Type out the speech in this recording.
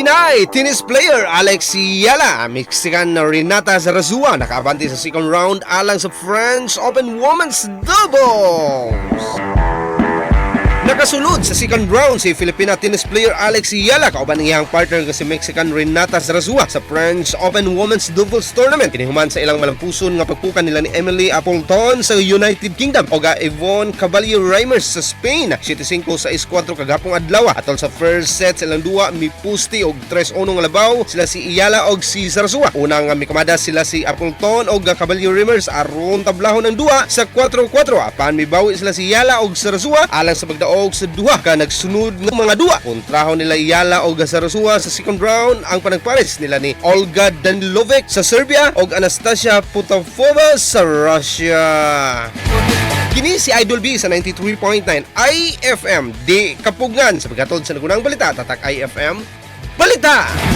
Pinay tennis player Alex Eala, Mexican Renata Zarazua nakaabante sa second round alang sa French Open Women's Doubles. Nakasulod sa second round si Filipina tennis player Alex Eala kauban ang iyang partner nga si Mexican Renata Zarazua sa French Open Women's Doubles Tournament. Kinihuman sa ilang malampuson nga pagpukan nila ni Emily Appleton sa United Kingdom o ga Yvonne Caballero Reimers sa Spain. 7-5, 6-4 kagahapong adlaw. Atol sa first set sa ilang duwa, mipusti og 3-1 nga labaw sila si Eala og si Zarazua. Unang nga mikamada sila si Appleton og Caballero Reimers aron tablahon ang duwa sa 4-4. Apan mibawi sila si Eala og Zarazua alang sa pagdaog sa duha ka nagsunod nga mga duwa. Kontrahon nila Eala og Zarazua sa second round ang panagpares nila ni Olga Danilovic sa Serbia og Anastasia Potapova sa Russia. Kini si Idol B sa 93.9 IFM. Di kapugngan sa paghatod sa nagunang balita. Tatak IFM Balita!